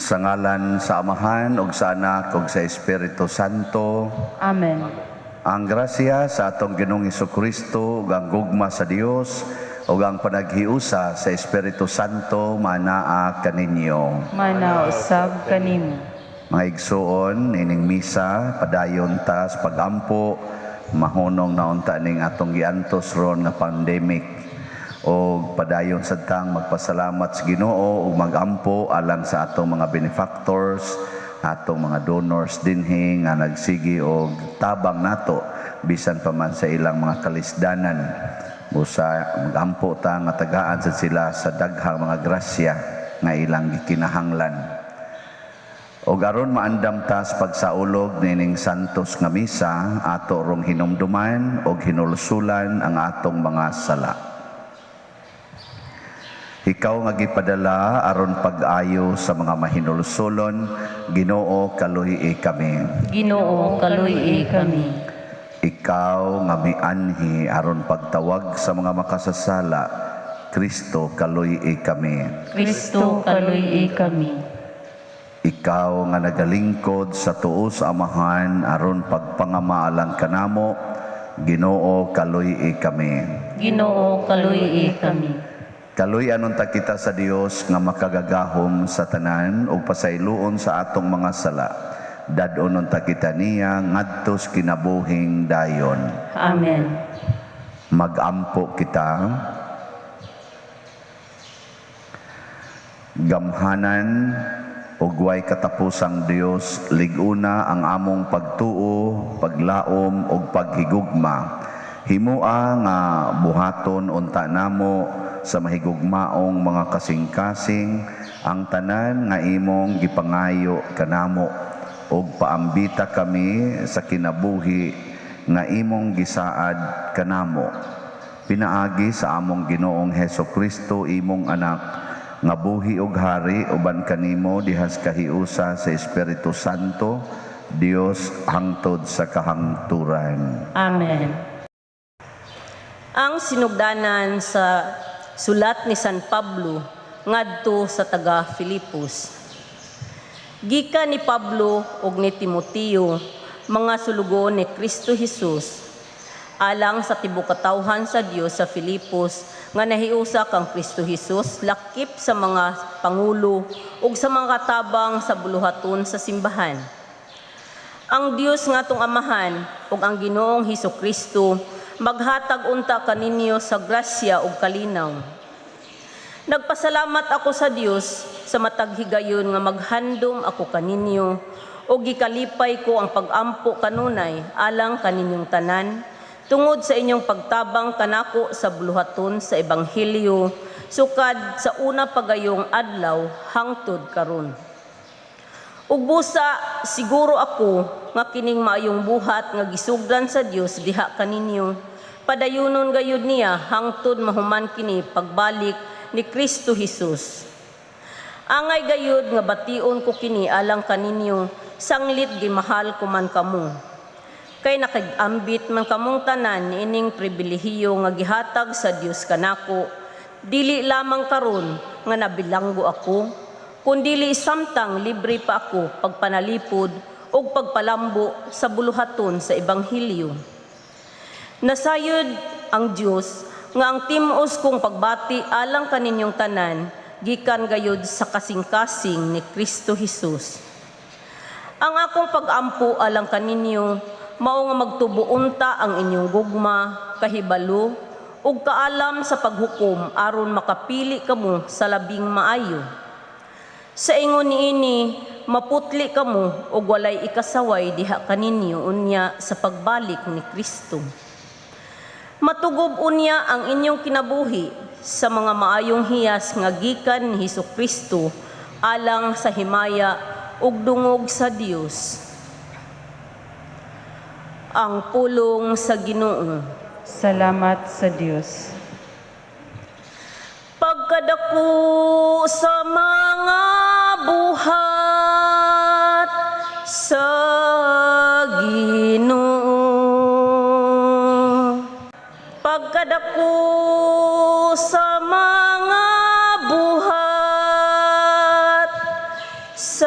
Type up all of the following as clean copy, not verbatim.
Sa ngalan sa Amahan ug sa Anak ug sa Espiritu Santo. Amen. Ang grasya sa atong Ginoong Kristo ug ang gugma sa Dios ug ang panaghiusa sa Espiritu Santo manaa kaninyo. Mana usab kanimo. Mga igsuon, ining misa padayon ta sa pagampo, mahunong na unta ning atong giantos ron nga pandemic, o padayon sad tang magpasalamat sa Ginoo ug magampo alang sa atong mga benefactors, atong mga donors dinhi nga nagsigi og tabang nato bisan pa man sa ilang mga kalisdanan. Busa magampo ta nga tagaan sad sila sa daghang mga grasya nga ilang gikinahanglan. Og aron maandam ta sa pagsaulog nining santos nga misa, ato rong hinumduman og hinulsulan ang atong mga sala. Ikaw nga gipadala aron pag-ayo sa mga mahinulsulon, Ginoo, kaluy-i kami. Ginoo, kaluy-i kami. Ikaw nga mianhi aron pagtawag sa mga makasasala, Kristo, kaluy-i kami. Kristo, kaluy-i kami. Ikaw nga nagalingkod sa tuo sa Amahan aron pagpangama alang kanamo, Ginoo, kaluy-i kami. Ginoo, kaluy-i kami. Kaluy-an unta kita sa Dios nga makagagahom sa tanan ug pasayloon sa atong mga sala. Dad-on unta kita niya ngadto sa kinabuhing dayon. Amen. Magampo kita. Gamhanan ug way katapusang Dios, lig-una ang among pagtuo, paglaom ug paghigugma. Himua nga buhaton unta namo sa mahigugmaong mga kasing-kasing ang tanan nga imong gipangayo kanamo, ug paambita kami sa kinabuhi nga imong gisaad kanamo. Pinaagi sa among Ginoong Heso Kristo, imong anak, nga buhi ug hari uban kanimo dihas kahiusa sa Espiritu Santo, Dios, hangtod sa kahangturan. Amen. Ang sinugdanan sa sulat ni San Pablo ngadto sa taga Filipos. Gikan ni Pablo ug ni Timoteo, mga sulugoon ni Kristo Jesus, alang sa tibuok katawhan sa Dios sa Filipos nga nahiusa kang Kristo Jesus, lakip sa mga pangulo ug sa mga katabang sa buluhaton sa simbahan. Ang Dios nga atong Amahan ug ang Ginoong Hesus Kristo maghatag unta kaninyo sa grasya ug kalinaw. Nagpasalamat ako sa Dios sa matag higayon nga maghandom ako kaninyo, ug gikalipay ko ang pagampo kanunay alang kaninyong tanan tungod sa inyong pagtabang kanako sa buluhaton sa ebanghelyo sukad sa una pagayong adlaw hangtod karon. Ug busa siguro ako nga kining maayong buhat nga gisugdan sa Dios diha kaninyo, padayunon gayud niya hangtod mahuman kini pagbalik ni Kristo Jesus. Angay gayud nga bation ko kini alang kaninyo sanglit gimahal ko man kamo. Kay nakag-ambit man kamong tanan niining pribilehiyo nga gihatag sa Dios kanako, dili lamang karon nga nabilanggo ako, kundili samtang libre pa ako pagpanalipod ug pagpalambo sa buluhaton sa ebanghelyo. Nasayod ang Dios nga ang tim-os kong pagbati alang kaninyong tanan gikan gayud sa kasing-kasing ni Kristo Jesus. Ang akong pagampo alang kaninyo mao nga magtubo unta ang inyong gugma, kahibalo ug kaalam sa paghukom aron makapili kamo sa labing maayo. Sa ingon niini, maputli kamo ug walay ikasaway diha kaninyo unya sa pagbalik ni Kristo. Matugob unya ang inyong kinabuhi sa mga maayong hiyas nga gikan ni Hesus Kristo alang sa himaya ug dungog sa Dios. Ang pulong sa Ginoo. Salamat sa Dios. Pagkadako sa mga buhat sa Ginoo. Pagkadako sa mga buhat sa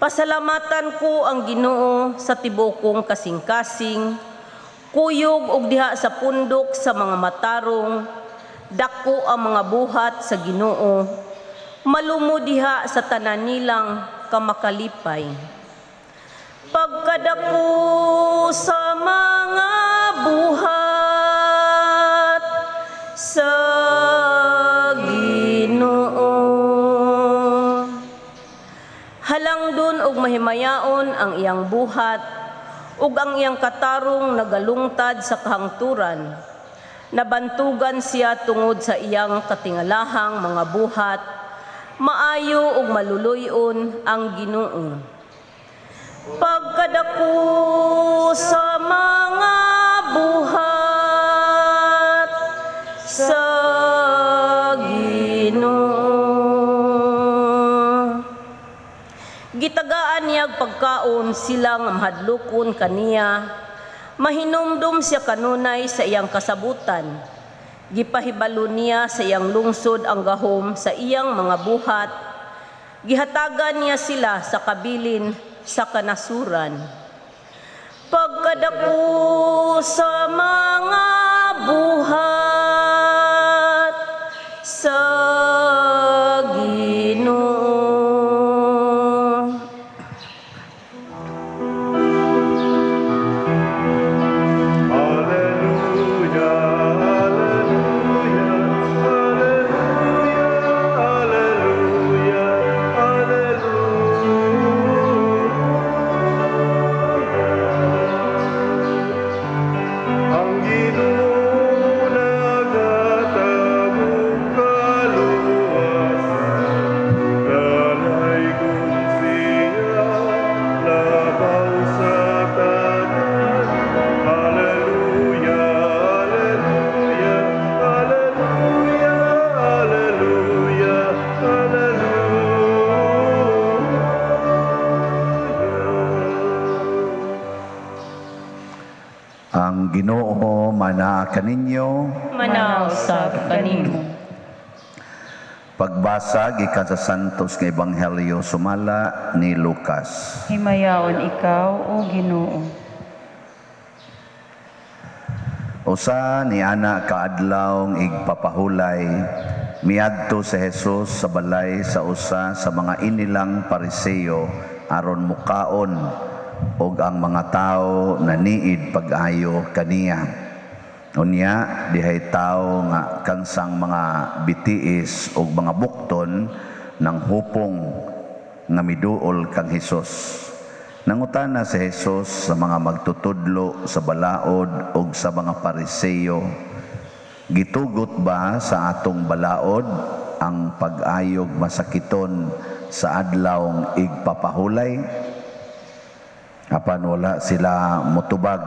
Pasalamatan ko ang Ginoo sa tibuok kong kasing-kasing, kuyog og diha sa pundok sa mga matarong, dako ang mga buhat sa Ginoo, malumo diha sa tanan nilang kamakalipay. Pagkadako sa mga buhat sa Ginoo. Halangdon og mahimayaon ang iyang buhat ug ang iyang katarong nagalungtad sa kahangturan. Nabantugan siya tungod sa iyang katingalahang mga buhat, maayo ug maluluy-on ang Ginoo. Pagkadako sa mga buhat sa Ginoo. Gitagaan niya pagkaon sila nga mahadlokon kaniya. Mahinumdum siya kanunay sa iyang kasabutan. Gipahibalo niya sa iyang lungsod ang gahom sa iyang mga buhat. Gihatagan niya sila sa kabilin sa kanasuran. Pagkadako sa mga buhat sa Ginoo. Alleluia, alleluia, alleluia, alleluia, alleluia. Ang Ginoo naghatag og kaluwas, Nalaygon siya labaw sa tanan. Alleluia, alleluia, alleluia, alleluia, alleluia. Ang Ginoo manaa kaninyo. Manaa usab kanimo. Pagbasa gikan sa Santos nga Ebanghelyo sumala ni Lucas. Himayaon ikaw, O Ginoo. Usa ni ana kaadlawng igpapahulay, miadto si Jesus sa balay sa usa sa mga inilang Pariseo aron mukaon, ug ang mga tawo naniid pag-ayo kaniya. Unya dihay tawo nga kansang mga bitiis ug mga bukton ng hupong nga miduol kang Hesus. Nangutana si Jesus sa mga magtutudlo sa balaod ug sa mga Pariseo, gitugot ba sa atong balaod ang pag-ayog masakiton sa adlawng igpapahulay? Apan wala sila motubag.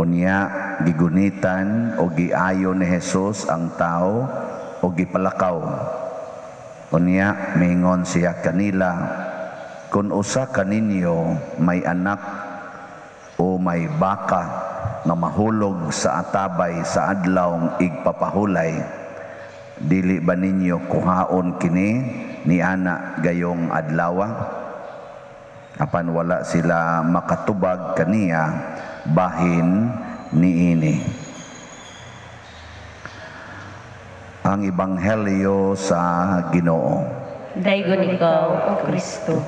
Unya gigunitan o giayo ni Jesus ang tao o gipalakaw. Unya mingon siya kanila, kung usa kaninyo may anak o may baka nga mahulog sa atabay sa adlawng igpapahulay, dili ba ninyo kuhaon kini ni ana gayong adlawa? Apan wala sila makatubag kaniya bahin niini. Ang Ebanghelyo sa Ginoo. Daygon ikaw, O Kristo.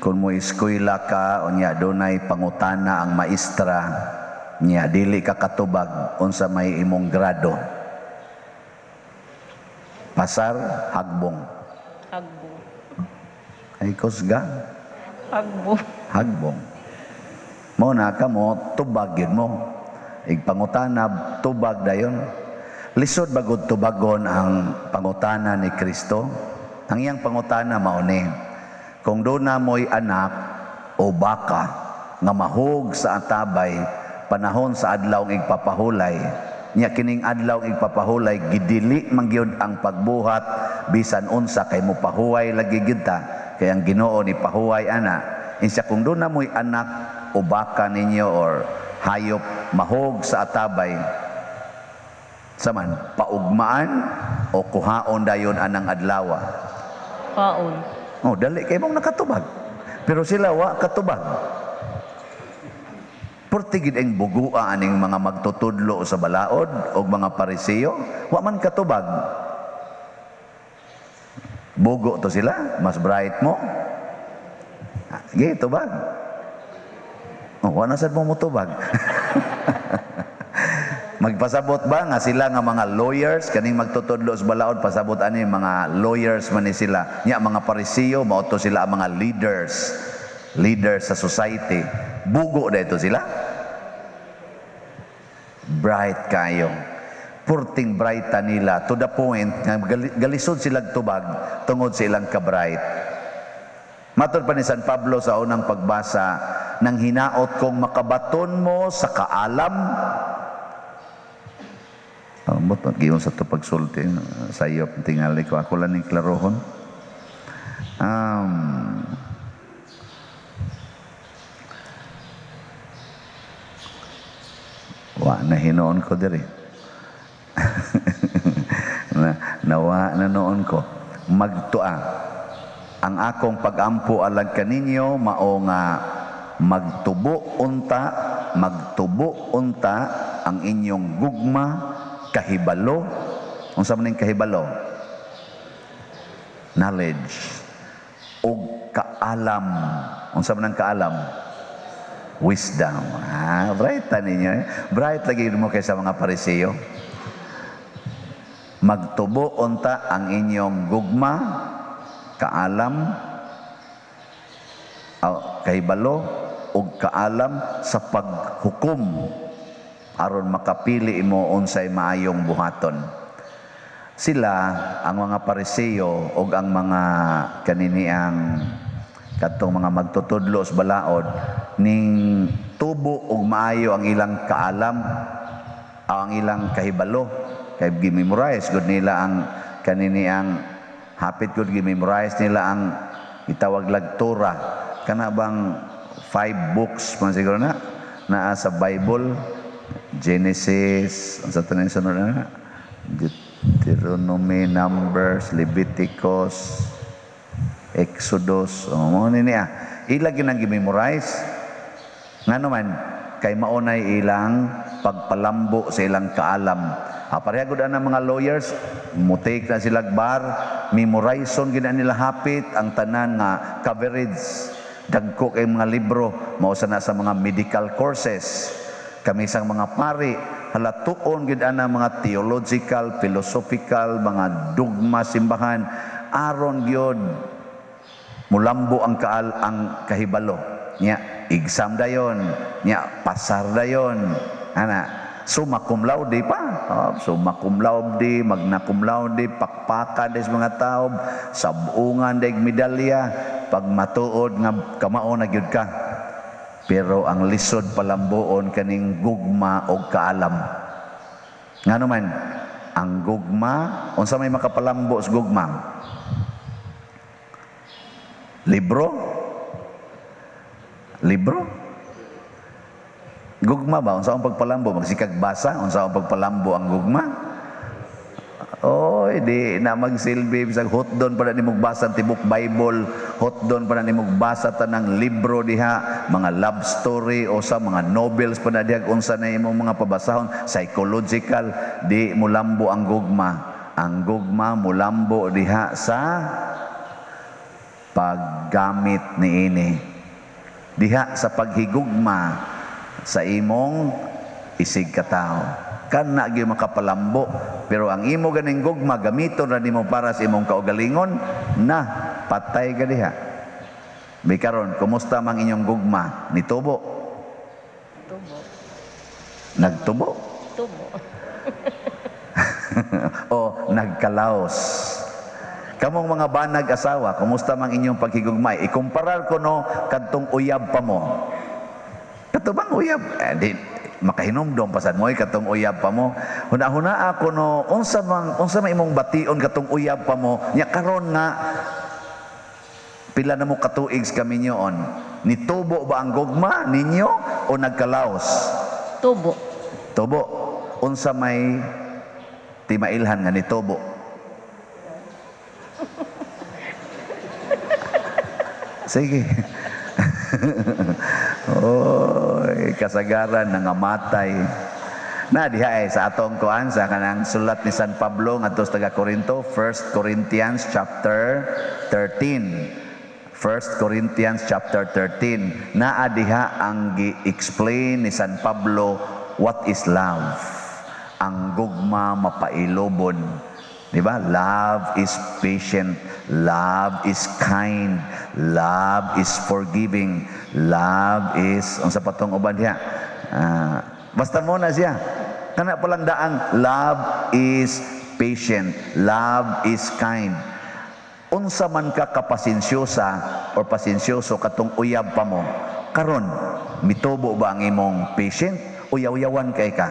Kung mo eskwela ka, unya dunay pangutana ang maestra, nya dili ka katubag unsa may imong grado. Pasar, hagbong. Hagbong. Ay kusga. Hagbong. Hagbong. Mo na ka mo, tubag yun mo. Igpangutana, tubag dayon. Lisod bagod tubagon ang pangutana ni Kristo. Ang iyang pangutana mao ni, kung doon na mo'y anak o baka nga mahug sa atabay panahon sa adlaw igpapahulay, nya kining adlaw igpapahulay gidili man gyud ang pagbuhat bisan unsa kay mopahuway lagi gyud ta, kay ang Ginoo ni pahuway ana. Insa kung doon na mo'y anak o baka ninyo or hayop mahug sa atabay, Saman, paugmaan o kuhaon dayon anang adlawa? Paon. Oh, dali kay mong nakatubag. Pero sila wa katubag. Purtigid ang bugua aning mga magtutudlo sa balaod o mga Pariseo, wa man katubag. Bugo to sila, mas bright mo. Ah, sige, tubag. Oh, wa na sad mo motubag. Magpasabot ba nga sila nga mga lawyers kaning magtutudlo sa balaod, pasabot ani mga lawyers man ni sila nya mga Pariseo, mao to sila ang mga leaders, leaders sa society. Bugo dito sila, bright kayo, purting bright nila to the point nga galisod sila tubag tungod sa ilang ka-bright. Matod pa ni San Pablo sa unang pagbasa, nang hinaot kong makabaton mo sa kaalam. Oh, moto giyon sa to pagsulti sayop tingali ko, ako lang ning klarohon. Wa na hinoon ko diri. Na, nawa na noon ko. Magtua. Ang akong pagampo alang kaninyo mao nga magtubo unta ang inyong gugma kahibalo. Unsa man ning kahibalo? Knowledge. Og kaalam. Unsa man ang kaalam? Wisdom. Ah, bright ta ninyo eh. Bright lagi mo kaysa mga Pariseo. Magtubo unta ang inyong gugma, kaalam, kahibalo ug kaalam sa paghukom aron makapili mo unsay maayong buhaton. Sila ang mga Pariseo ug ang mga kaniniang kadtong mga magtutudlo sa balaod ning tubo og maayo ang ilang kaalam, ang ilang kahibalo, kay gi-memorize gud nila ang kaniniang hapit gud gi-memorize nila ang itawag lag Torah, kana bang 5 books man siguro na naa sa Bible, Genesis, ang sa tanan sunod na Deuteronomy, Numbers, Leviticus, Exodus, oh, mo ni niya. Ila gyud ang gi-memorize. Ngano man kay maunay ilang pagpalambo sa ilang kaalam. Ah, pareha gud ang mga lawyers, mo-take na sila bar, memorizon gid nila hapit ang tanan nga coverage. Dagko kay mga libro, mao sa na sa mga medical courses. Kami sang mga pari, halatuon gid ana mga theological, philosophical, mga dogma simbahan, aron gyud mulambo ang kaal ang kahibalo. Nya exam dayon, nya pasar dayon. Ana, summa cum laude pa. Oh, summa cum laude, magna cum laude, pakpakan des mga tawo, sabungan deg medalya, pag matuod nga kamao na gyud ka. Pero ang lisod palambuon kaning gugma og kaalam. Ngano man ang gugma, unsa may makapalambo sa gugma? Libro? Libro? Gugma ba? Unsa ang pagpalambo? Magsikag basa? Unsa ang pagpalambo ang gugma? Oy, di na magsilbi bisag hotdon pa na nimog basa tibok Bible, hotdon pa na nimog basa tanang libro diha, mga love story o sa mga novels pa na diha, unsa na imong mga pabasahon, psychological, di mulambo ang gugma. Ang gugma mulambo diha sa paggamit niini. Diha sa paghigugma sa imong isig katawo. Kana gyud makapalambo, pero ang imo ganing gugma gamiton ra nimo para sa imong kaugalingon, na patay ka diha. Bikaron, kumusta mang inyong gugma? Nitubo? Tubo. Nagtubo? Tubo. O nagkalaos? Kamong mga banag asawa, kumusta mang inyong paghigugmay? Ikumparar ko no kadtong uyab pa mo. Kato bang uyab? Eh, di, makahinumdom pasad mo katong uyab pa mo. Huna-huna ako no, unsa man imong bation katong uyab pa mo? Nya karon nga pila na mo katuig sa kaminyoon. Nitubo ba ang gugma ninyo o nagkalaos? Tubo. Tubo. Unsa may Ti mailhan nga nitubo. Sige. Oy, kasagaran nangamatay. Na diha ay sa atong kuan sa kanang sulat ni San Pablo ngadto sa taga Corinto, 1 Corinthians chapter 13. 1 Corinthians chapter 13. Naa diha ang gi-explain ni San Pablo what is love. Ang gugma mapailobon. Di ba? Love is patient. Love is kind. Love is forgiving. Love is, unsa pa tong uban diha? Basta mo na siya. Kana palang daang love is patient. Love is kind. Unsa man ka kapasensyosa or pasensyoso katong uyab pa mo, karon mitubo ba ang imong patient o yaw-yawan kay ka?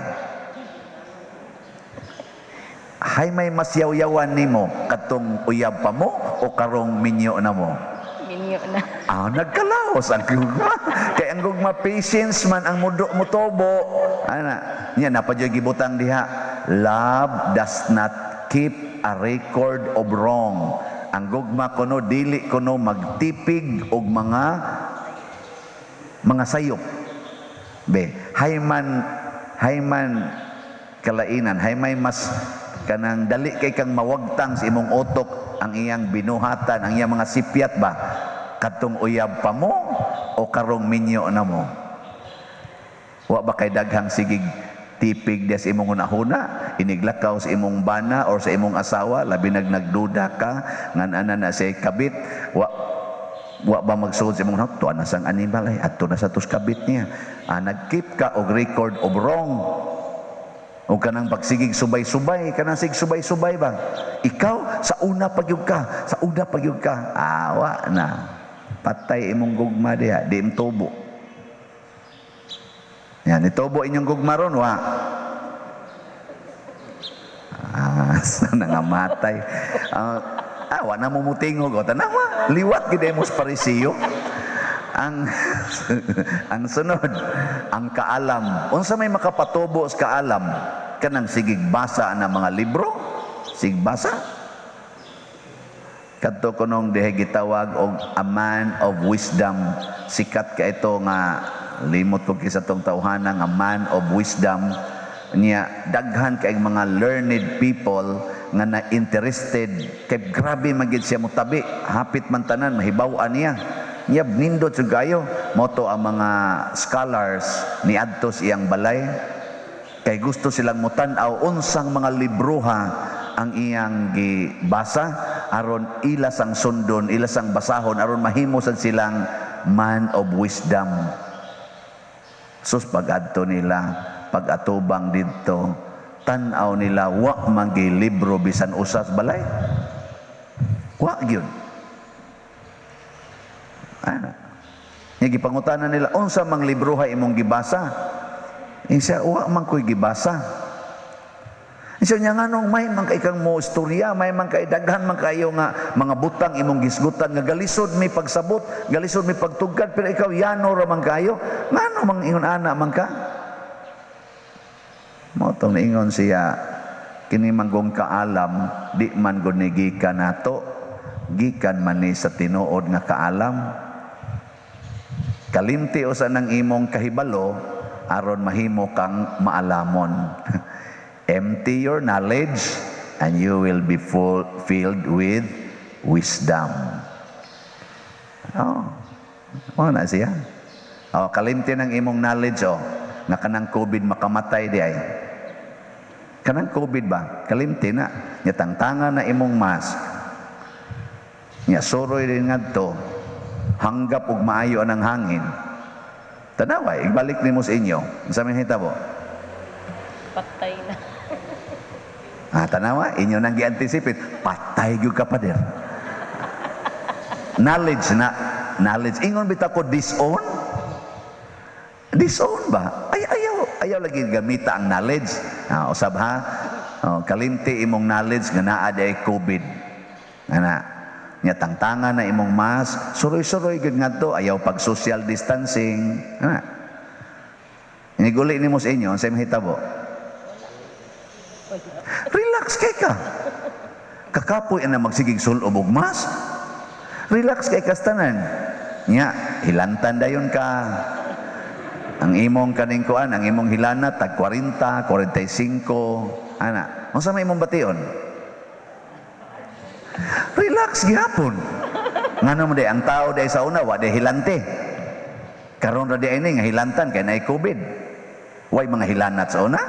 Hay may mas yaw-yawan nimo katong uyab pa mo o karong minyo na mo? Minyo na. Ah, nagkalaos ang gugma. Kay ang gugma patience man ang mudo mutubo. Ana, niya napadyoy gibutang diha. Love does not keep a record of wrong. Ang gugma kuno dili kuno magtipig og mga sayop. Be, hay man kalainan, hay may mas kanang dali kay kang mawagtang sa imong utok ang iyang binuhatan, ang iyang mga sipyat ba, katong uyab pa mo o karong minyo na mo? Wa ba kay daghang sigig tipig diya sa imong hunahuna, iniglakaw sa imong bana or sa imong asawa, labi nag nagduda ka ngan ana na say kabit, wa ba magsuod sa imong hunahuna, tuwa na sang animal ay adto na sa tos kabit niya. Ah, nag-keep ka og record of wrong. O kanang pagsigig subay-subay, kanang sig subay-subay ba? Ikaw, sa una pagyud ka, sa una pagyud ka. Awa na. Patay imong gugma diha, di imtubo. Yan, itubo inyong gugma ron, wa. Ah, sa nangamatay. Wa na mo mutingog. O, tanawa, liwat gid mo sa parisiyo. Ang sunod, ang kaalam. Unsa may makapatubo sa kaalam? Kanang sigig basa na mga libro? Sig basa? Kadto kunong dihay gitawag og a man of wisdom. Sikat ka ito nga limot ko kisa tong tawhana nga man of wisdom niya, daghan kay mga learned people nga na interested kay grabe man gid siya motabi, hapit man tanan mahibaw-an niya. Niya nindot jud kayo mo to ang mga scholars niadto sa iyang balay kay gusto silang motan-aw unsang mga libroha ang iyang gibasa aron ila sang sundon, ila sang basahon aron mahimo sad silang man of wisdom. Sus, pag-adto nila, pag-atubang didto, tan-aw nila wa man gyud libro bisan usas balay. Wa gyud. Ana. Nya gipangutana nila, unsa mang libroha imong gibasa? Insa, wa man ko'y gibasa. Insa niya, nganong may man kay kang mo istorya, may man kay daghan man kayo nga mga butang imong gisgutan nga galisod may pagsabot, galisod may pagtugkad, pero ikaw yano ra man kayo. Ngano mang ingon ana man ka? Mao tong niingon siya, kini manggong kaalam di man gud ni gikan nato, gikan man ni sa tinuod nga kaalam. Kalimti usa ng imong kahibalo aron mahimo kang maalamon. Empty your knowledge and you will be filled with wisdom. Oh. Mao na siya. Oh, kalimti ng imong knowledge, oh, nga kanang COVID makamatay di ay. Kanang COVID ba? Kalimti na. Nya tangtanga na imong mask. Nya suroy din ngadto. Hanggap og maayo ang hangin. Tanawa, ibalik nimo sa inyo. Unsa may hitabo? Patay na. Ah, tanawa, inyo nang gi-anticipate. Patay gyud ka, pader. Knowledge na, knowledge. Ingon bitaw ko disown? Disown ba? Ay, ayaw, ayaw lagi gamita ang knowledge. Ah, usab ha? Oh, kalimti imong knowledge nga naa di ay COVID. Ana, nya tangtanga na imong mask, suroy-suroy gyud ngadto, ayaw pag social distancing. Ana. Iniguli nimo sa inyo, unsay mahitabo? Relax Relax kay ka. Kakapoy na magsigig sulob og mass. Relax kay kastanan. Nya, hilantan dayon ka. Ang imong kaning kuan, ang imong hilana tag 40, 45, ana. Unsa may imong bation? Relax gihapon. Ngano man di ang tao di sa una wa di hilante. Karon ra di ini nga hilantan kay naay COVID. Way mga hilanat sa una?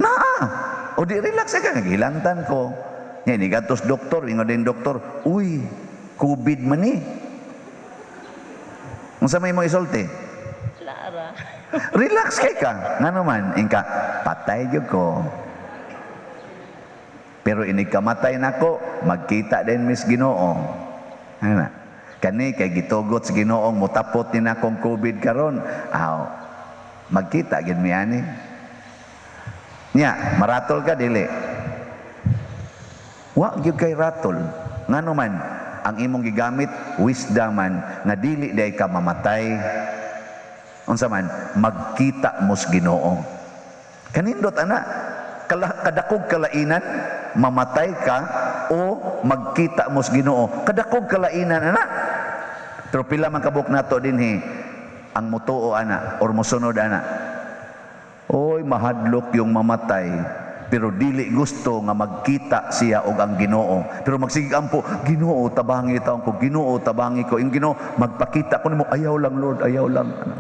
Naa. O di relax ka, hilantan ko. Nya ni gatos doktor, ingon din doktor, "Uy, COVID man ni." Unsa may imong isulti? Lara. Relax kay ka. Ngano man, ingka patay gyud ko. Pero inig kamatay nako, magkita din mis Ginoo. Ana. Kani kay gitugot sa Ginoong mutapot ni nakong COVID karon. Aw, magkita gid mi ani. Nya, maratol ka dili? Wa gyud kay ratol. Ngano man, ang imong gigamit wisdom man nga dili day ka mamatay. Unsa man, magkita mo sa Ginoo. Kanindot ana, kadakog kalainan, mamatay ka o magkita mo sa Ginoo. Kadakog kalainan ana. Pero pila man kabuk nato dinhi ang mutuo ana or mosunod ana. Oy, mahadlok yung mamatay pero dili gusto nga magkita siya og ang Ginoo. Pero magsigig ampo, "Ginoo, tabangi taon ko, Ginoo, tabangi ko." Yung Ginoo, "Magpakita ko nimo." "Ayaw lang, Lord, ayaw lang." Ano?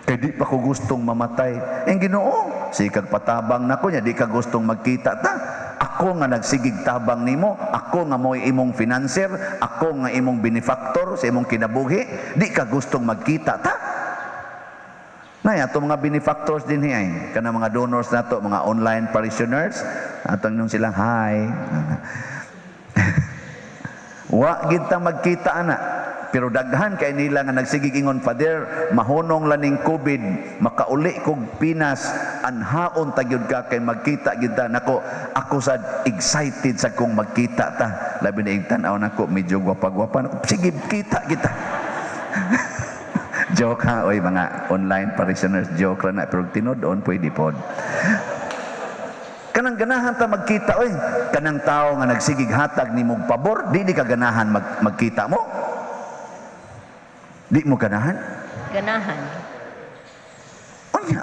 Kay di pa ko gustong mamatay. Ang Ginoo, sikag patabang nako niya, di ka gustong magkita ta. Ako nga nagsigig tabang nimo, ako nga mo'y imong financer, ako nga imong benefactor sa imong kinabuhi, di ka gustong magkita ta. Nay, ato mga benefactors din ay, kana mga donors nato, mga online parishioners, atong nung silang hi. Wa gid ta magkita ana. Pero daghan kay nila nga nagsigig ingon, "Father, mahunong laning COVID, makauli kog Pinas, anhaon ta gyud ka kay magkita gyud ta nako." Ako sad excited sa kong magkita ta. Labi na ig tan-aw nako, medyo gwapa-gwapa nako. Sige, kita kita. Joke ha, oy, mga online parishioners, joke ra na, pero tinud-on pwede pod. Kanang ganahan ta magkita, oy. Kanang tao nga nagsigig hatag nimong pabor, di ka ganahan magkita mo? Di mo ganahan? Ganahan. Unya,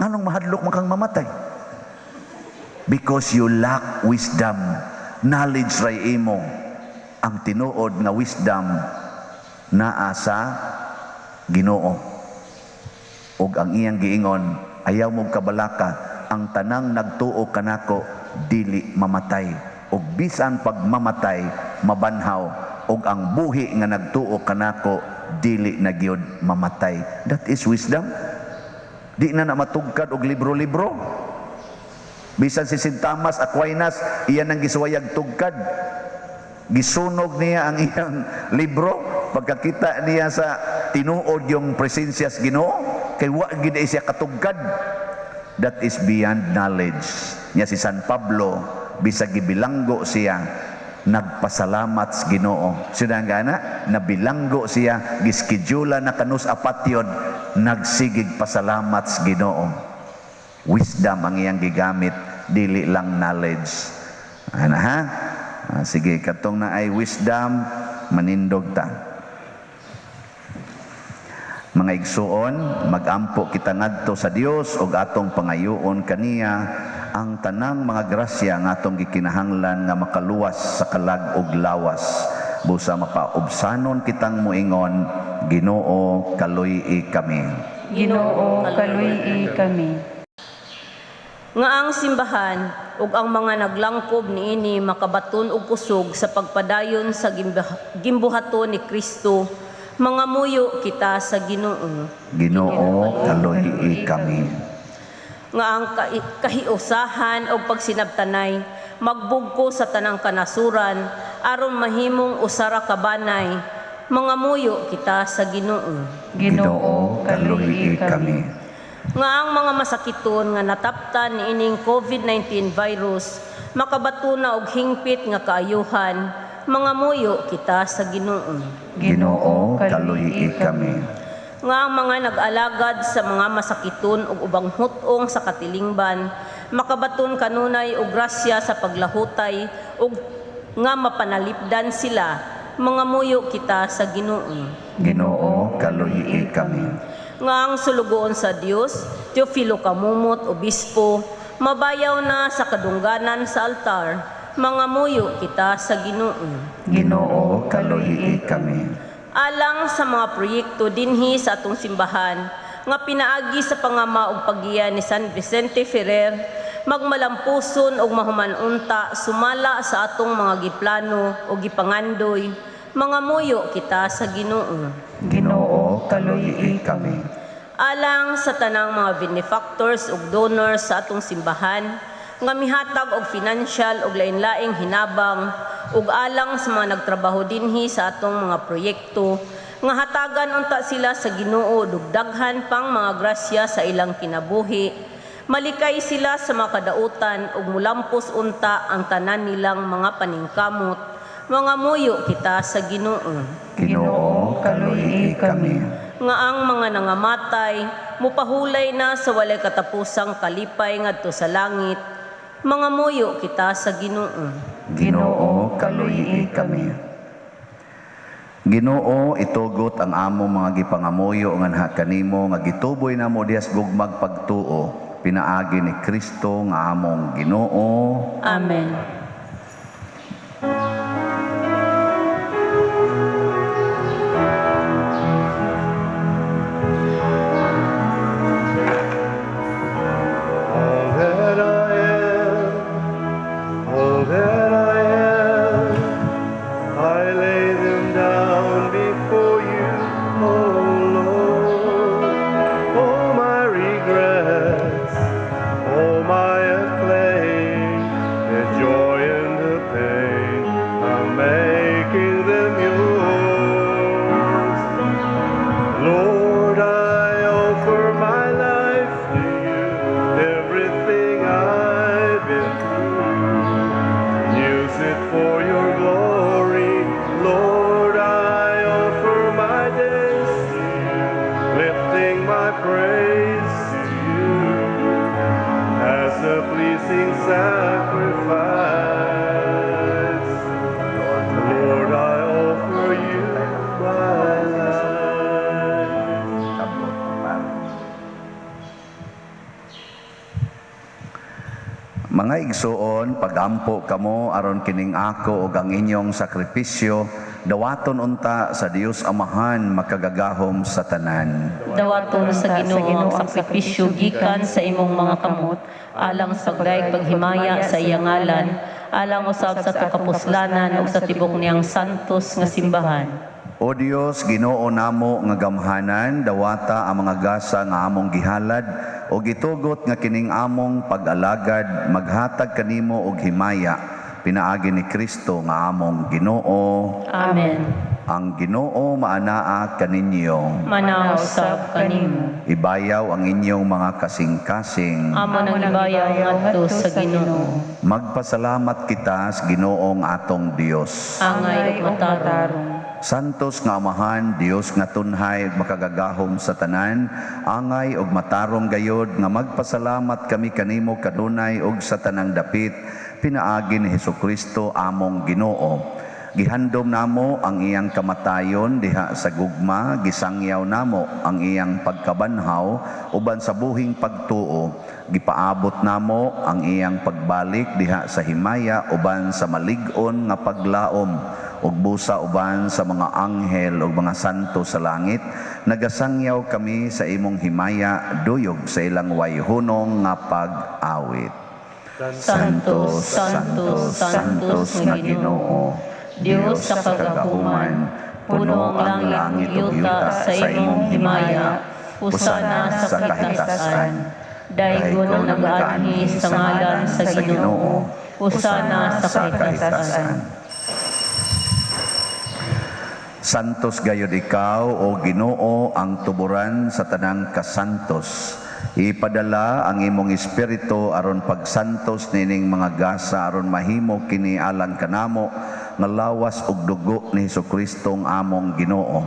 nganong mahadlok man kang mamatay? Because you lack wisdom. Knowledge ray imo. Ang tinuod nga wisdom naa sa Ginoo. Ug ang iyang giingon, "Ayaw mo kabalaka, ang tanang nagtuo kanako dili mamatay. Ug bisan pagmamatay, mabanhaw, ug ang buhi nga nagtuo kanako dili na gyud mamatay." That is wisdom. Di na na matugkad og libro-libro. Bisan si St. Thomas Aquinas, iyan ang gisuwayag tugkad. Gisunog niya ang iyang libro pagkakita niya sa tinuod yung presensya sa Ginoo, kay wa gid ay siya katugkad. That is beyond knowledge. Nya si San Pablo, bisag gibilanggo siya, nagpasalamat sa Ginoo. Sila gana, nabilanggo siya, giskedyula na kanus apatyod, nagsigig pasalamat sa Ginoo. Wisdom ang iyang gigamit, dili lang knowledge. Ano ha? Ah, sige, katong na ay wisdom, manindog ta. Mga igsuon, magampo kita ngadto sa Dios ug atong pangayoon kaniya ang tanang mga grasya nga atong gikinahanglan nga makaluwas sa kalag ug lawas. Busa makaubsanon kitang moingon, "Ginoo, kaluy-i kami." Ginoo, kaluy-i kami. Nga ang simbahan ug ang mga naglangkob niini makabaton og kusog sa pagpadayon sa gimbuhaton ni Kristo, mangamuyo kita sa Ginoo. Ginoo, kaluy-i kami. Nga ang kahiusahan og pagsinabtanay magbugko sa tanang kanasuran aron mahimong usa ra ka banay, mangamuyo kita sa Ginoo. Ginoo, kaluy-i kami. Nga ang mga masakiton nga nataptan niining COVID-19 virus makabatuna og hingpit nga kaayuhan, mangamuyo kita sa Ginoo. Ginoo, kaluy-i kami. Nga ang mga nag-alagad sa mga masakiton ug ubang hut-ong sa katilingban makabaton kanunay og grasya sa paglahutay ug nga mapanalipdan sila, mangamuyo kita sa Ginoo. Ginoo, kaluyi kami. Nga ang sulugoon sa Dios, Teofilo Camomot, Obispo, mabayaw na sa kadungganan sa altar, mangamuyo kita sa Ginoo. Ginoo, kaluyi kami. Alang sa mga proyekto dinhi sa atong simbahan nga pinaagi sa pangama ug paggiya ni San Vicente Ferrer, magmalampuson ug mahuman-unta sumala sa atong mga giplano o gipangandoy, mangamuyo kita sa Ginoo. Ginoo, kaluyi kami. Alang sa tanang mga benefactors ug donors sa atong simbahan nga mihatag og financial ug lain-laing hinabang, ug alang sa mga nagtrabaho dinhi sa atong mga proyekto nga hatagan unta sila sa Ginoo dugdaghan pang mga grasya sa ilang kinabuhi, malikay sila sa mga kadautan ug mulampos unta ang tanan nilang mga paningkamot, mangamuyo kita sa Ginoo. Ginoo, kaluyi kami. Nga ang mga nangamatay mupahulay na sa walay katapusang kalipay ngadto sa langit, mangamuyo kita sa Ginoo. Ginoo, kaluyi kami. Ginoo, itugot ang among mga gipangamuyo nganha kanimo nga gituboy namo dihas gugmag pagtuo, pinaagi ni Kristo nga among Ginoo. Amen. All that I am, all that I am, I lay them down before you, oh Lord. All my regrets, all my acclaim, the joy and the pain, I'm making them yours. Lord, I offer my life to you, everything I've been through. Use it for your glory. Lord, I offer my days to you, lifting my praise to you as a pleasing sacrifice. Lord, I offer you my life. Kabot, pare. Mga igsuon, pagampo kamo aron kining ako ug ang inyong sakripisyo dawaton unta sa Dios Amahan makagagahom sa tanan. Dawaton sa Ginoo ang sakripisyo gikan sa imong mga kamot, alang sa pagdayeg paghimaya sa iyang ngalan, alang usab sa atong kapuslanan ug sa tibok niyang santos nga simbahan. O Dios, Ginoo namo nga gamhanan, dawata ang mga gasa nga among gihalad ug gitugot nga kining among pag-alagad maghatag kanimo og himaya, pinaagi ni Kristo nga among Ginoo. Amen. Ang Ginoo maanaa kaninyo. Manaog usab kanimo. Ibayaw ang inyong mga kasing-kasing. Amo nang ibayaw ngadto sa Ginoo. Magpasalamat kita sa Ginoong atong Dios. Angay ug matarong. Santos nga Amahan, Dios nga tunhay ug makagagahom sa tanan, angay ug matarong gayod nga magpasalamat kami kanimo kanunay ug sa tanang dapit, pinaagi ni Hesukristo among Ginoo. Gihandom namo ang iyang kamatayon diha sa gugma, gisangyaw namo ang iyang pagkabanhaw uban sa buhing pagtuo, gipaabot namo ang iyang pagbalik diha sa himaya uban sa malig-on nga paglaom ug busa uban sa mga anghel ug mga santo sa langit. Nagasangyaw kami sa imong himaya duyog sa ilang wayhunong nga pag-awit. Santo, Santo, Santos nga Ginoo, Dios sa kagahuman, puno ang langit ug yuta sa imong himaya, husana sa kahitasan. Daygon ang nagaanhi sa ngalan sa Ginoo, husana sa kahitasan. Santos gayod ikaw, o Ginoo, ang tuburan sa tanang kasantos. Ipadala ang imong espiritu aron pagsantos nining mga gasa aron mahimo kini alang kanamo nga lawas ug dugo ni Hesukristo ang among Ginoo.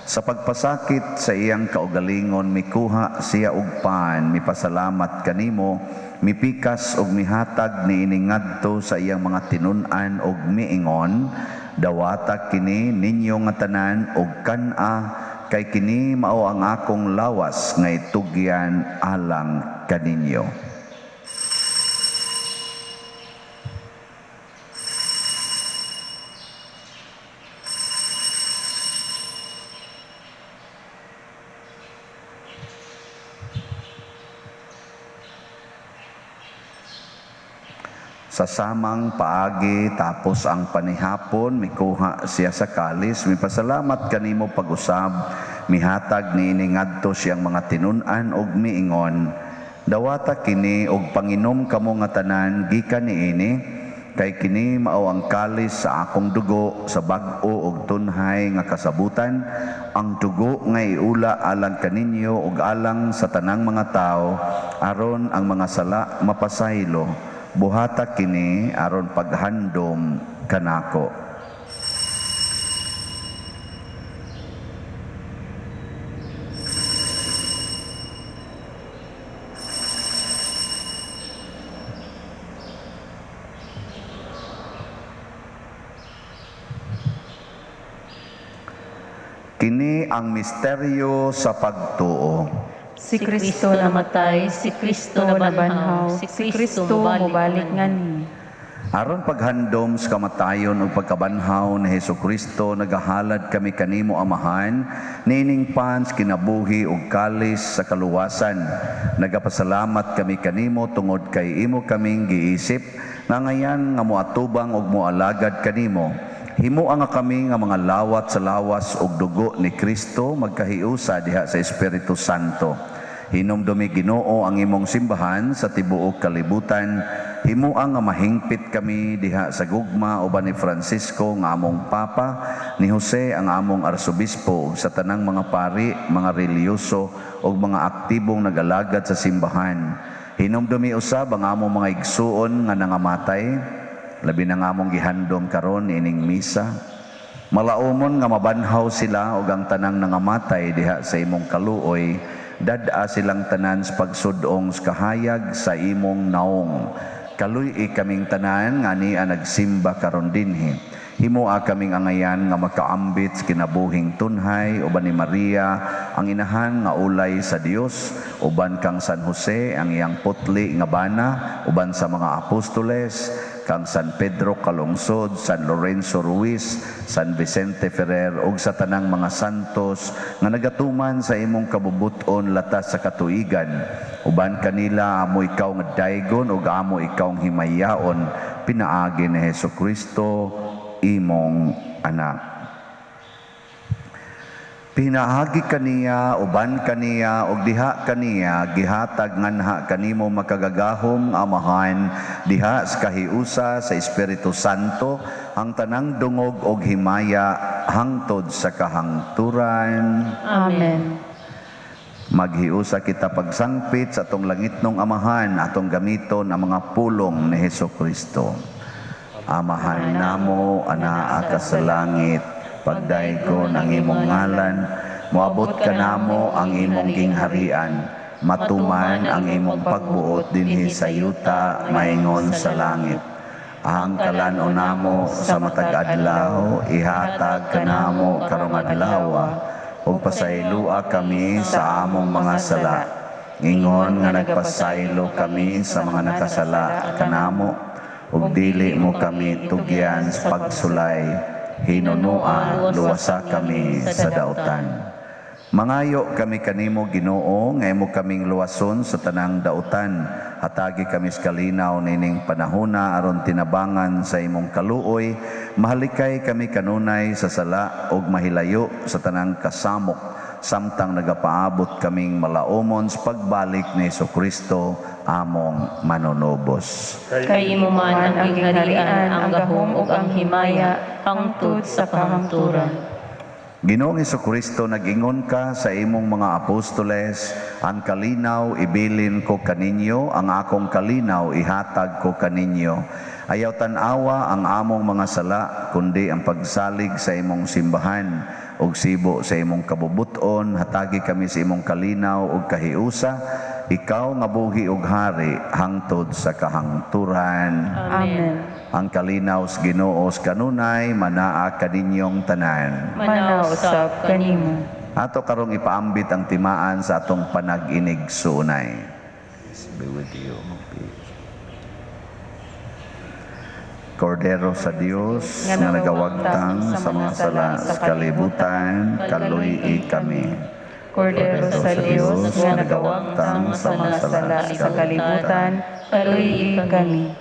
Sa pagpasakit sa iyang kaugalingon, mikuha siya og pan, mipasalamat kanimo, mipikas og mihatag niini ngadto sa iyang mga tinun-an og miingon, "Dawata kini ninyo nga tanan og kan-a, kay kini mao ang akong lawas nga itugyan alang kaninyo." Sa samang paagi tapos ang panihapon, mikuha siya sa kalis, mipasalamat kanimo pag-usab, mihatag niini ngadto siyang mga tinun-an og miingon, "Dawata kini og panginom kamo nga tanan gikan niini, kay kini mao ang kalis sa akong dugo sa bag-o og tunhay nga kasabutan, ang dugo nga iula alang kaninyo ug alang sa tanang mga tawo aron ang mga sala mapasaylo. Buhata kini aron paghandom kanako." Kini ang misteryo sa pagtuo. Si Kristo namatay, si Kristo nabanhaw, si Kristo mobalik nganhi. Aron paghandom sa kamatayon ug pagkabanhaw ni Hesukristo, nagahalad kami kanimo, Amahan, niining pan sa kinabuhi ug kalis sa kaluwasan. Nagapasalamat kami kanimo tungod kay imo kaming giisip nga ngayan nga moatubang ug moalagad kanimo. Himoa nga kami nga mga lawat sa lawas ug dugo ni Kristo magkahiusa diha sa Espiritu Santo. Hinumdumi, Ginoo, ang imong simbahan sa tibuok kalibutan. Himoa nga mahingpit kami diha sa gugma uban ni Francisco nga among Papa, ni Jose ang among Arsobispo, ug sa tanang mga pari, mga relihiyoso ug mga aktibong nagalagad sa simbahan. Hinumdumi usab ang among mga igsuon nga nangamatay, labi na nga among gihandom karon ining misa. Malaumon nga mabanhaw sila ug ang tanang nangamatay diha sa imong kaluoy, dad-a silang tanan sa pagsudong sa kahayag sa imong naong. Kaluy-i kaming tanan nga ania nagsimba karon dinhi. Himoa kaming angayan nga makaambit sa kinabuhing tunhay uban ni Maria ang inahan nga ulay sa Dios, uban kang San Jose ang iyang putli nga bana, uban sa mga apostoles, kang San Pedro Calungsod, San Lorenzo Ruiz, San Vicente Ferrer ug sa tanang mga santos nga nagatuman sa imong kabubut-on latas sa katuigan. Uban kanila amo ikaw nga daygon ug amo ikaw nga himayaon pinaagi ni Hesukristo imong anak. Pinaagi kaniya, uban kaniya, ug diha kaniya, gihatag nganha kanimo makagagahom Amahan, diha sa kahiusa sa Espiritu Santo, ang tanang dungog og himaya hangtod sa kahangturan. Amen. Maghiusa kita pagsangpit sa atong langitnong Amahan, atong gamiton ang mga pulong ni Hesukristo. Amahan namo, anaa ka sa langit, pagdaygon ang imong ngalan, moabot kanamo ang imong gingharian, matuman ang imong pagbuot dinhi sa yuta maingon sa langit. Ang kalan-on namo sa matag adlaw, ihatag kanamo karong adlaw, ug pasayloa kami sa among mga sala, ingon nga nagpasaylo kami sa mga nakasala kanamo, ug dili mo kami tugyan sa pagsulay, hinunua luwasa kami sa dautan. Mangayo kami kanimo, Ginoo, nga imo kaming luwason sa tanang dautan. Hatagi kami sa kalinaw nining panahona aron tinabangan sa imong kaluoy, mahalikay kami kanunay sa sala ug mahilayo sa tanang kasamok, samtang nagapaabot kaming malaumon sa pagbalik ni Hesukristo among manunubos. Kay imo man ang gingharian, ang gahom ug ang himaya hangtod sa kahangturan. Ginoong Kristo, nag-ingon ka sa imong mga apostoles, "Ang kalinaw ibilin ko kaninyo, ang akong kalinaw ihatag ko kaninyo." Ayaw tan-awa ang among mga sala, kundi ang pagsalig sa imong simbahan ug sibo sa imong kabubuton, hatagi kami sa imong kalinaw ug kahiusa, ikaw nga buhi ug hari hangtod sa kahangturan. Amen. Ang kalinaw sa Ginoo kanunay manaa kaninyong tanan. Manaa usab kanimo. Ato karong ipaambit ang timaan sa atong panag-inigsuonay. Peace be with you. Peace. Kordero sa Dios nga nagawagtang sa mga sala sa kalibutan, kaluy-i kami. Kordero sa Dios nga nagawagtang sa mga sala sa kalibutan, kaluy-i kami.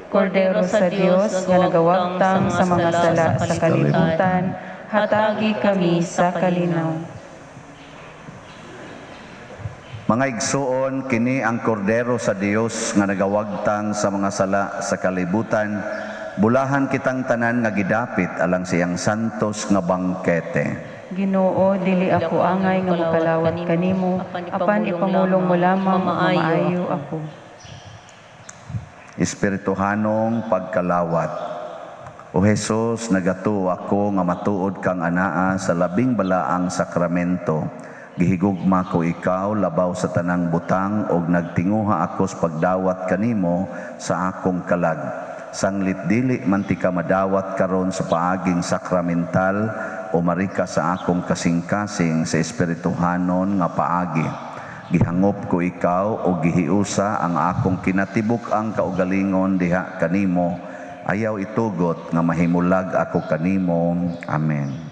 Kordero sa Dios nga nagawagtang sa mga sala sa kalibutan, hatagi kami sa kalinaw. Mga igsuon, kini ang kordero sa Dios nga nagawagtang sa mga sala sa kalibutan. Bulahan kitang tanan nga gidapit alang siyang santos nga bangkete. Ginoo, dili ako angay nga mokalawat kanimo, apan ipamulong mo lamang ug maayo ako. Espirituhanong pagkalawat. O Jesus, nagatuo ako nga matuod kang anaa sa labing balaang sakramento. Gihigugma ko ikaw labaw sa tanang butang og nagtinguha ako sa pagdawat kanimo sa akong kalag. Sanglit dili man ti ka madawat karon sa paaging sakramental, o marika sa akong kasing-kasing sa espirituhanon nga paagi. Gihangop ko ikaw o gihiusa ang akong kinatibuk-ang kaugalingon diha kanimo. Ayaw itugot nga mahimulag ako kanimo. Amen.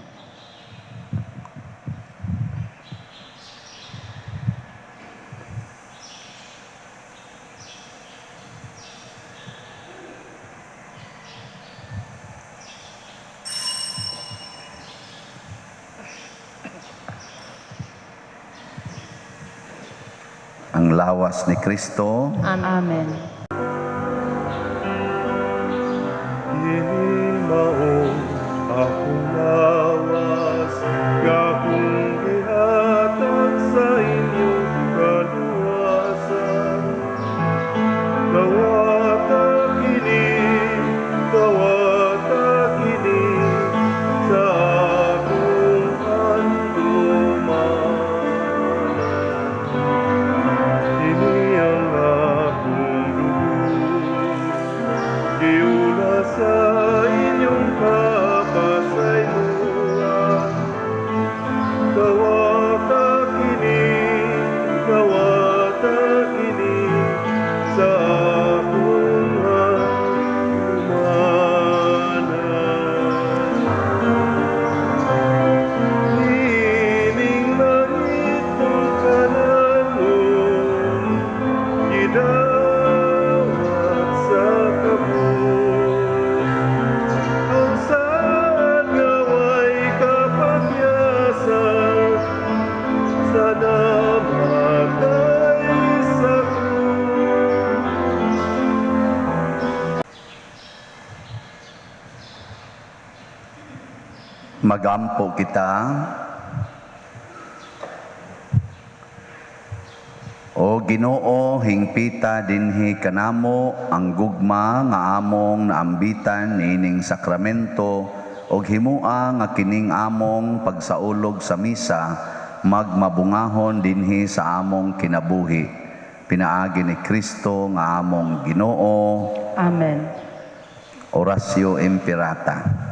Ang lawas ni Kristo. Amen. Kini mao akong lawas, nga akong gihatag sa inyong kaluwasan. Dawata kini, dawata kini, sa akong handumanan. Kini ang akong dugo, giula sa inyong kapasayloan. Dawata kini, dawata kini, sa akong handumanan. Kining langitnong kananon, gidawat sa kabus. Ang saad nga way kapakyasan, sa namatay sa krus. Magampo kita. O Ginoo, hingpita dinhi kanamo ang gugma nga among naambitan niining sakramento ug himua nga kining among pagsaulog sa misa magmabungahon dinhi sa among kinabuhi. Pinaagi ni Kristo nga among Ginoo. Amen. Oratio Imperata.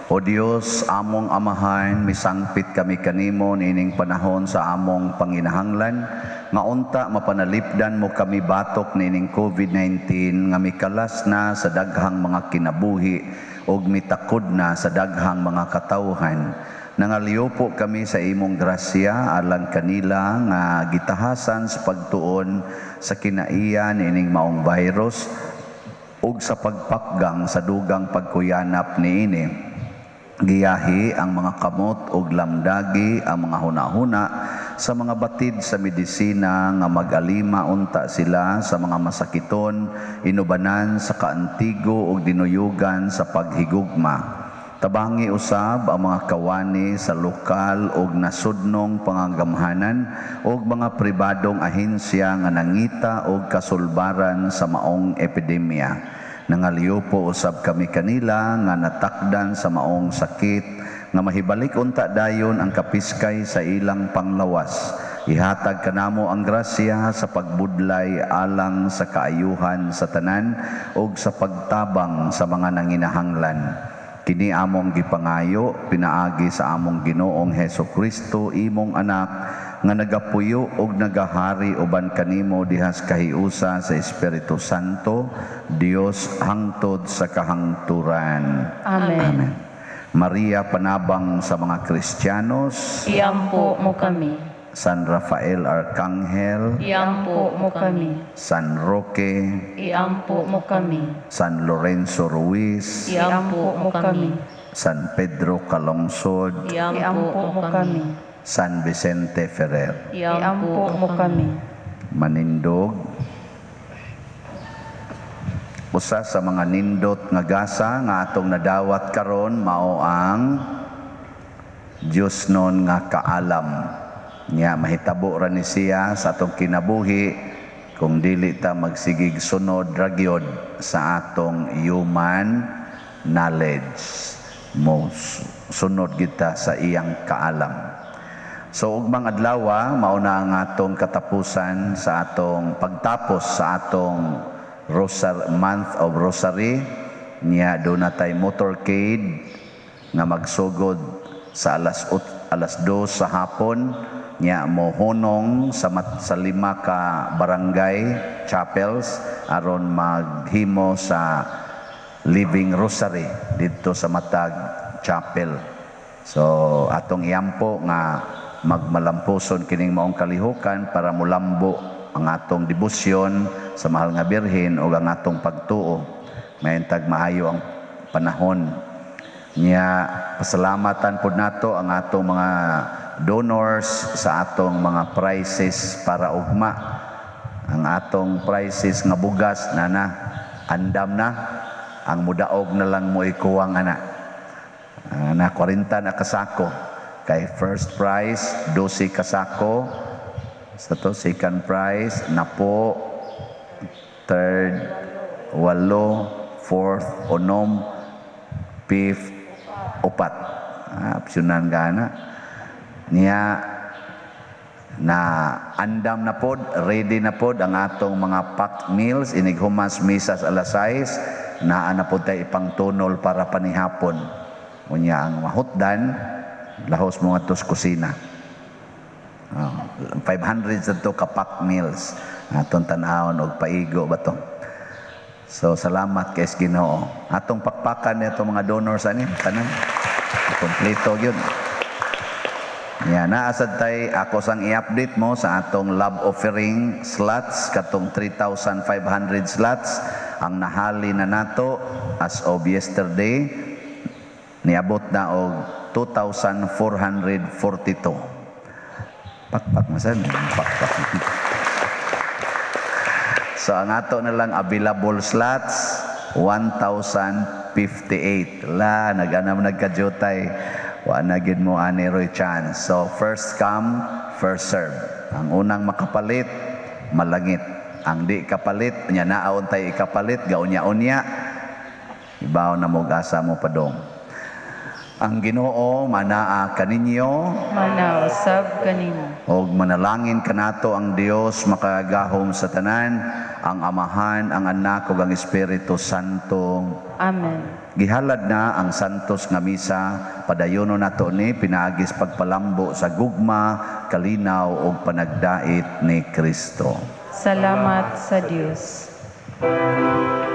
O Dios, among Amahan, misangpit kami kanimo niining panahon sa among panginahanglan, nga unta mapanalipdan mo kami batok niining COVID-19 nga mikalas na sa daghang mga kinabuhi ug mitakod na sa daghang mga katawhan. Nangaliupo kami sa imong grasya alang kanila nga gitahasan sa pagtuon sa kinaiya niining maong virus ug sa pagpakgang sa dugang pagkuyanap niini. Giyahi ang mga kamot ug lamdagi ang mga hunahuna sa mga batid sa medisina nga mag-alima unta sila sa mga masakiton, inubanan sa kaantigo ug dinuyugan sa paghigugma. Tabangi usab ang mga kawani sa lokal ug nasudnong pangagamhanan ug mga pribadong ahensya nga nangita og kasulbaran sa maong epidemya. Nangaliupo usab kami kanila nga natakdan sa maong sakit nga mahibalik unta dayon ang kapiskay sa ilang panglawas. Ihatag kanamo ang grasya sa pagbudlay alang sa kaayuhan sa tanan ug sa pagtabang sa mga nanginahanglan. Kini among gipangayo pinaagi sa among Ginoong Heso Kristo, imong anak, nga nagapuyo ug nagahari uban kanimo dihas kahiusa sa Espiritu Santo, Dios, hangtod sa kahangturan. Amen. Amen. Maria, panabang sa mga Kristiyanos, Iampo mo kami. San Rafael Arcangel, Iampo mo kami. San Roque, Iampo mo kami. San Lorenzo Ruiz, Iampo mo kami. San Pedro Calungsod, Iampo mo kami. San Vicente Ferrer. Iampo mo kami. Manindog. Usa sa mga nindot nga gasa nga atong nadawat karon mao ang Dios non nga kaalam. Nya mahitabo ra ni siya sa atong kinabuhi kung dili ta magsigig sunod ra gyud sa atong human knowledge. Mo sunod kita sa iyang kaalam. So ugmang adlaw, mao na ang atong katapusan sa atong pagtapos sa atong month of Rosary. Nya do na tay motorcade nga magsugod sa 2:00 sa hapon. Nya mohunong sa 5 ka barangay chapels aron maghimo sa Living Rosary didto sa matag chapel. So atong iampo nga magmalampuson kining maong kalihukan para mulambo ang atong debosyon sa mahal nga Birhen ug ang atong pagtuo. Mayentag maayo ang panahon. Nya pasalamatan pud nato ang atong mga donors sa atong mga prizes para ugma. Ang atong prizes nga bugas nana andam na, ang mudaog na lang mo ikuwang ana. Na 40 na kasako. Kay first prize 12 kasako, sa to second prize napo, third 8, fourth 6, fifth 4. Opsyonan gana. Niya na andam na pod, ready na pod ang atong mga packed meals inig humas misas alas 6, naa na pod tay ipangtunol para panihapon. Unya ang mahutdan lahos mo ngadto sa kusina. 500 sa to ka packed meals atong tan-awon og paigo ba to. So salamat kay Ginoo. Atong pakpakan ni atong mga donors ani tanan. Kompleto gyud. Ya, naasad tay ako sang i-update mo sa atong love offering slots katong 3,500 slots ang nahali na nato as of yesterday niabot na og 2,442. Pakpak masan, pakpak. So ang ato na lang available slots 1,058. La nag-anam nagkajutay. Wa na gid mo ani roy chance. So first come, first serve. Ang unang makapalit malangit. Ang di kapalit nya naon tay ikapalit gaunya-unya. Ibaw na mo asa mo padong. Ang Ginoo manaa kaninyo, Manaa usab kanimo. Og manalangin kanato ang Dios makagagahom sa tanan, ang Amahan, ang Anak ug ang Espiritu Santo. Amen. Gihalad na ang santos nga misa, padayono nato ni pinaagis pagpalambo sa gugma, kalinaw ug panagdait ni Kristo. Salamat sa Dios. Amen.